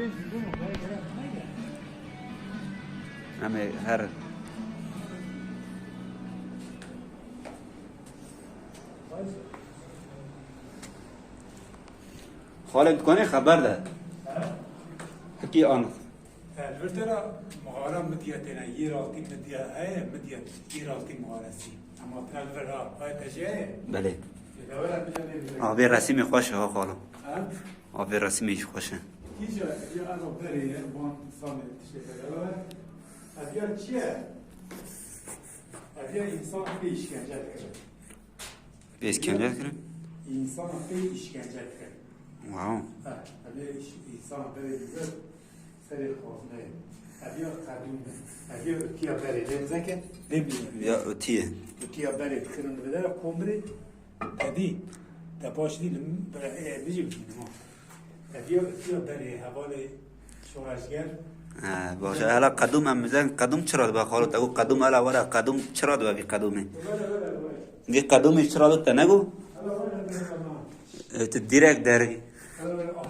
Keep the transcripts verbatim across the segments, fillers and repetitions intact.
Em ê herin. Xalê, tu kanê xeber de. Hikî an. Li vir te re mixara Midyetê ne, Yeraltî Midyet heye, Midyet Yeraltî mixaresi. Ama tine li vir ha, heye te jî heye? Belê. Lê de were Midyetê li vir. Avê resîmê xweş e ha xalo. Ha? Avê resîmê jî xweş e. Kîja, ya ero berê ye, wan sanê tiştê berê ye. Ev ya çi ye? Ev ya însan pê îşkence dikir. Pê îşkence dikir? Însan pê îşkence dikir. Wow. Ha, ev ya îş-, însan berê dizir. Serê xwazinê. Ev ya qedûm e. Ev ya utiya berê. Lê mizeke, lê mizeke. Ya utiye. Utiya berê dikirin li bidera komrê. Te dî. Te baş dî li bira, e, bijî bijî nima. Ev ya utiya berê, hevalê şoreşger. Ha, baş e. Hala qedûm em bizen, qedûm çira dibe xalo? Te got qedûm, hala were qedûm çira dibe vî qedûmê? Were, were, were. Vî qedûmê çira dibe te nego? Hala were, were, were. E, tu direk derî. Hala were, were.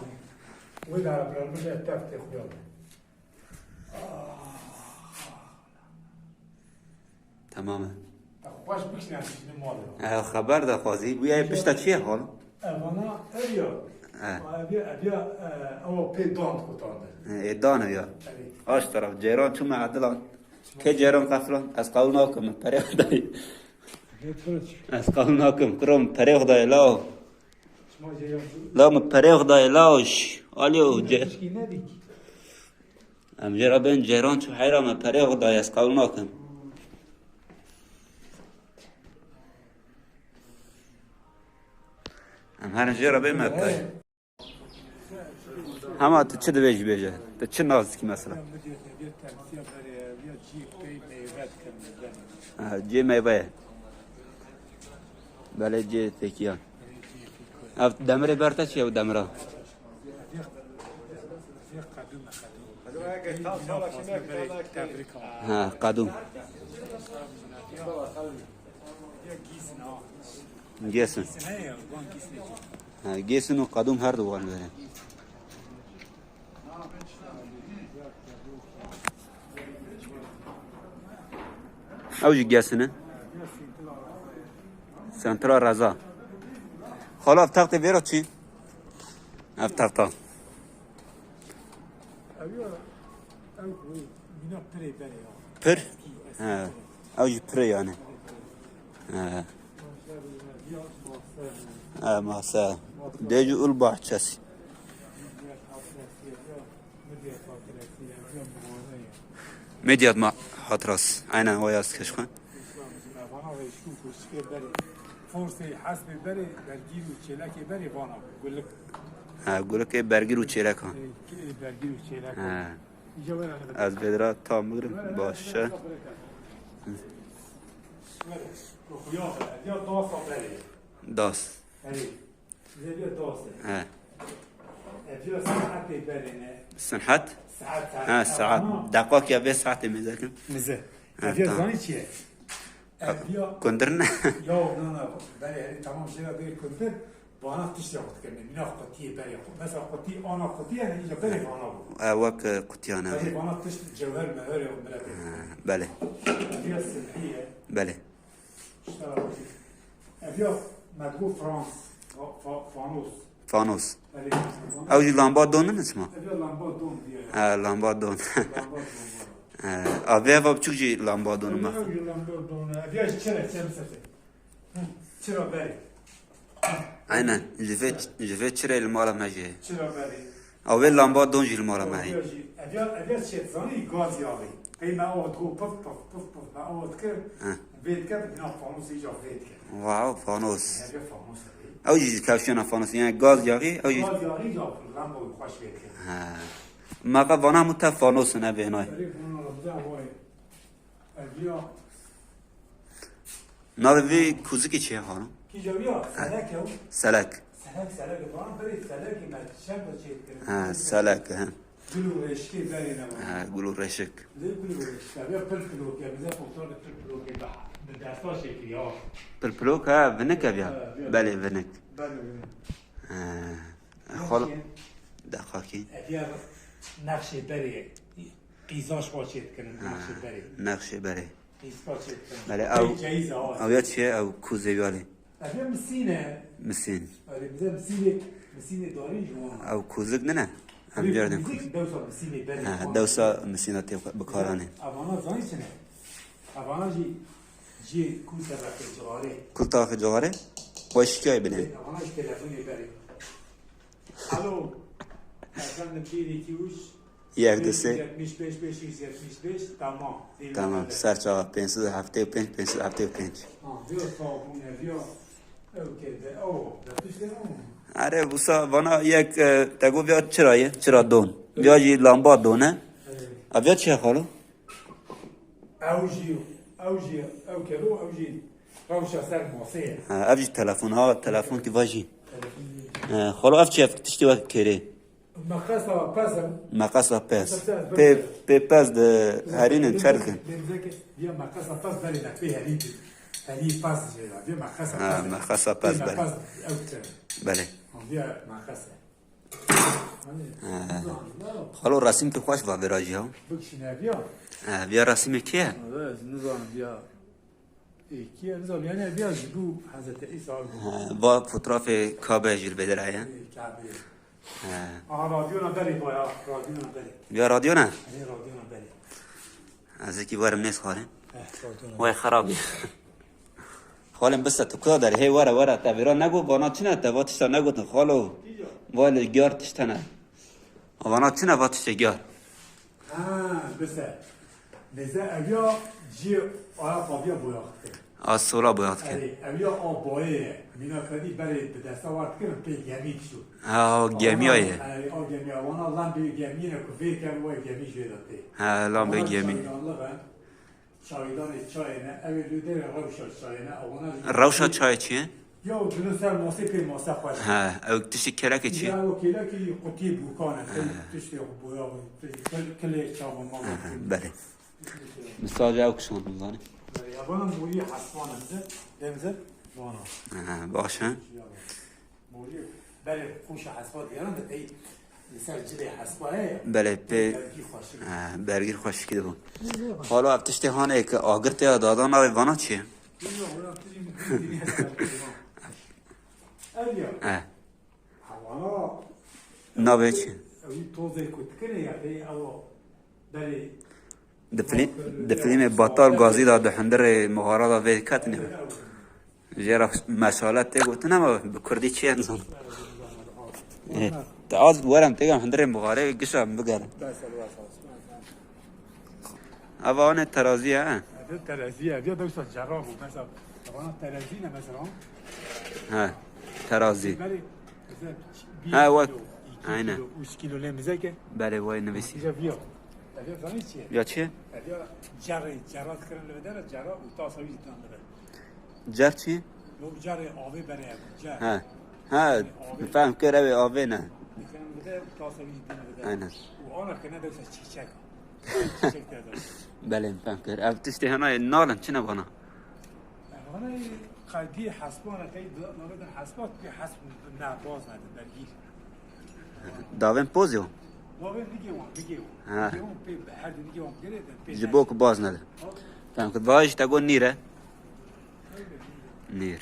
Wê dara bira, min de tef tê xuya. Tamam e. Xweş bikişîne, şişîne malê. E, xeber de xwazî. Bu ya pişta çi ye hal? Evana, ev ya. E. Ev ya, ev ya, e, ewa pê dan kutande. E, e, dan ya. Evet. Aş taraf, ceyran çûme edilan. Ke ceyran qeflan, ez qewil nakim, min perê xwe dayê. Ez qewil nakim, kuro min perê xwe dayê, lao. Şima ceyran çû? Lao, min perê xwe dayê, lao, şş. Alo, ce- Tişkî nedik. Em jê re bên ceyran çû heyra me perê xwe daye, ez qewil nakim. Em herin jê re bên me pey. Hema tu çi dibêjî bêje? Tu çi nas dikî mesela? Ha, cê meyve ye. Belê cê tekiyan. Ev demirê ber te çi ye ew demira? Ha, qedûm. Gêsin. Ha, gêsin û qedûm her du wan were. Ew jî gêsin e. Sentral Reza. Xala, ev textê vê re çi? Ev texta. Ew ya, ew ku mîna pirê berê ya. Pir? Eskî, eskî. He. Pirê. Ew jî pirê yani. He. He, masa. Dê jî ul bahçesi. Midyat ma hatras. Aynen o yaz keşke. Vana ve şu kuşke berê. Forsê hesbê berê, bergîr û çêlekê berê vana. Gulik. Ha, gulikê bergîr û çêlek ha. E, bergîr û çêlek. Ha. Ez vê dira tam bigrim, baş e. Ya, ya dasa berê. Das. Erê. Ev ya das e. He. Ev ya saetê berê ne. Sinhet? Saet, saet. Ha, saet. Deqak ya vê saetê mêze kim. Mize. Ha, ev ya tamam. Zanî çi ye? Ev ya kundir ne? Ya, na, na, berê, erê, tamam, jê re bê kundir. Vana tiştê xwe dike, mîna qutiyê berê xwe. Mesela qutî, ana qutî, yani, îca berê vana bû. E, wek, e, qutiyan e. Berê vana tişt cewher meher ya mire bê. Ha, belê. Ev ya sinhî ye. Belê. Ev ya me digot frans, fa-, fa-, fanos. Fanos. Belê. Ew jî lamba don in isma? Ev ya lamba don diye ya. Ha, lamba don. Lamba don. Ha, avê eva biçûk jî lamba don in. Ev ya jî lamba don. Ev ya jî çerek, çerek sese. Hı, çira berê. Aynen. Ji vê, ji vê çirê li mala me jî heye. Çira berê. Ew ê lamba don jî li mala me heye. Ev ya, ev ya çi ye zanî, gaz yağı. Pey me awa digo pif, pif, pif, pif, me awa dikir. Hı. Vê dike, bina fanosê ca vê dike. Wow, fanos. Ev ya fanos e. Ew jî ji kevşiyana fanos, yani gaz yağı, ew jî. Gaz yağı ca lamba xweş vê dike. Ha. Me qe vana hemû tev fanos in, ev ê nayê. Erê, vana rabza vay. Ev ya. Navê vê kûzikê çi ye, xanim? Kîja wî ya? Selek e ew. Selek. Selek, selek. Bana berê selekê me çend de çêdikirin. Ha, selek, he. Gul û reşikê berê ne var. Ha, gul û reşik. Lê gul û reşik. Ev ya pil pilok e. Bize fotoğraf pil pilok e. Bi desta çêkir ya. Pil pilok, ha, vinik ev ya. Ha, ya. Belê, vinik. Belê, vinik. Ha. Xol-, deqakî. Ev ya Nexşê berê, qîza ji xwe çêdikirin, nexşê berê. Nexşê berê. Qîzka çêdikirin. Belê, ew, Çeyiz e, ew ya çi ye? Ew kûzê wî alê. Ev ya misîn e. Misîn. Erê, bize misînê, misînê darî ji wan. Ew kûzik nine? Em Erê, diyar din kûzik kûz. Dewsa misînê berê Ha, wan. Dewsa misîna tê bikaranê. Evana zanî çi ne? Evana jî, jî kû tebeqê ciwarê. Kul taxê ciwarê? Xwe şikayê binê. Evana jî telefonê berê. Alo. Efendim, bir, iki, üç. Yek, du, sê. Beş yüz yetmiş beş, beş yüz yetmiş beş, tamam. Tamam, ser çava, pênc sed û heftê û pênc, pênc sed û heftê û pênc. Ha, diyor, sağ olun, ne diyor? Okey, de, o, de, işte, o. Erê, wisa vana yek, e, te got viya çira ye, çira don. Viya jî lamba don e. Evet. A viya çi ye xalo? Ew jî, ew jî, ew kero, ew jî rewşa ser masê ye. Ha, ev jî telefon, ha, telefon ki va jî. Telefon jî. Ha, xalo ev çi ye, tiştê wek kêrê. Meqesa pez e. Meqesa pez. Meqesa pez. Pê, pê pez de herînin çer dikin. Bêmzeke, ya meqesa pez berê de pê herî di. Herî pez jê ya. Ya meqesa pez. Ha, meqesa pez berê. Pez ew çer. Belê. Ya meqesa. He. Xalo, resîmkî xweş va vêra jî ya. Bikişîne viya. He, viya resîmê kê ye? Ez nizanim viya. Ê, kê ye? Nizanim, yani viya ji bo Hezretî Îsa bû. He, va fotoğrafê Kabe jî li vê derê ye. Ê, Kabe. He. Aha, radyona berê va ya, radyona berê. Viya radyo ne? Erê, radyona berê. Ez ê kî werim nêz xwarê. Eh, radyona. Way xerab. Xalên biste tu kuda derê, hê were, were, te vêra negot, vana çi ne, te va tişta negotin, xalo. Vay li gyar tişt hene. Vana çi ne, va tiştê gyar. Ha, biste. Nêze ev ya cî aya paviya boya dike. A sola boya dike. Erê, ev ya a boyê ye. Mîna kedî berê bi desta war dikirin, pê gemî dişo. Ha, o gemiya ye. Erê, a gemiya, wana lambê gemî ne ku vê ker, way gemî jê de tê. Ha, lambê gemî. Wana çaydanlıq e. Çaydanê çayê ne, ew ê li derê rewşa çayê ne, ewana jî Rewşa çayê çi ye? Ya, dilo ser masê pê mase xweş. He, ew tiştê kelekê çi ye? Ya, ew kelekê qutiyê bûkan e, tiştê xwe boya, kil-, kilê çawa mala. He, belê. Misaje ew kişandin zanî. Ya, bana morî hespan em de, dem ze, vana. He, baş e. Ya. Morî, berê qoşa hespa diyaran de pey li ser cilê hespa heye. Belê, pê Bergî xweşik. He, bergî xweşikî dibû. Xalo, ev tiştê hanê ke agir tê ya dadan navê vana çi ye? Bilmiyorum, oran tijî min bildiğini hesap ediyorum. Ev ya. He. Havana. Navê çi? Ew tozê ku dikine ya, pey ew Berê. Di filî-, di filmê Batal Gazî de di hundirê mixara de vê ketine. Jê re meşale tê gotin ama bi kurdî çi ye nizanim. Ê, te az werem têgem hundirê mixarê gişa min bigerin. Eva anê terazî ye, he? Ev terazî ye. Ev ya dewsa cerra bû. Mesela, bana terazî ne mesela? He, terazî. Berê, mesela, bir Ha, wek. Kilo, iki Aynen. Kilo, üç kilo lê mizeke. Belê, wayê nivîsî. Bize viya. Ev ya zanî çi ye? Ya çi? Ev ya cerrê, cerra dikirin li vê dere, cerra û tasa wî jî didan li vê. Cer çi? Yok, cerrê avê berê ev, cer. Ha. Ha, Avê. Fehm kir ew ê avê ne. Dikirin li vê, û tasa wî jî din li vê. Aynen. Û ana kine dewsa çîçek. Çîçek te de. Belê, fehm kir. Ev tiştê hena yê nalin, çi ne vana? Vana qedî hesbana tey navê din hesbat ki hesb ne baz ne de bergî. Davên poz yo? Davên nigê wan, nigê wan. Ha. Nigê wan pê, her di nigê wan bigirê de pê Ji ne. Bo ku baz nede. Ha. Tamam, ku vay ji te got nîr e. Nîr.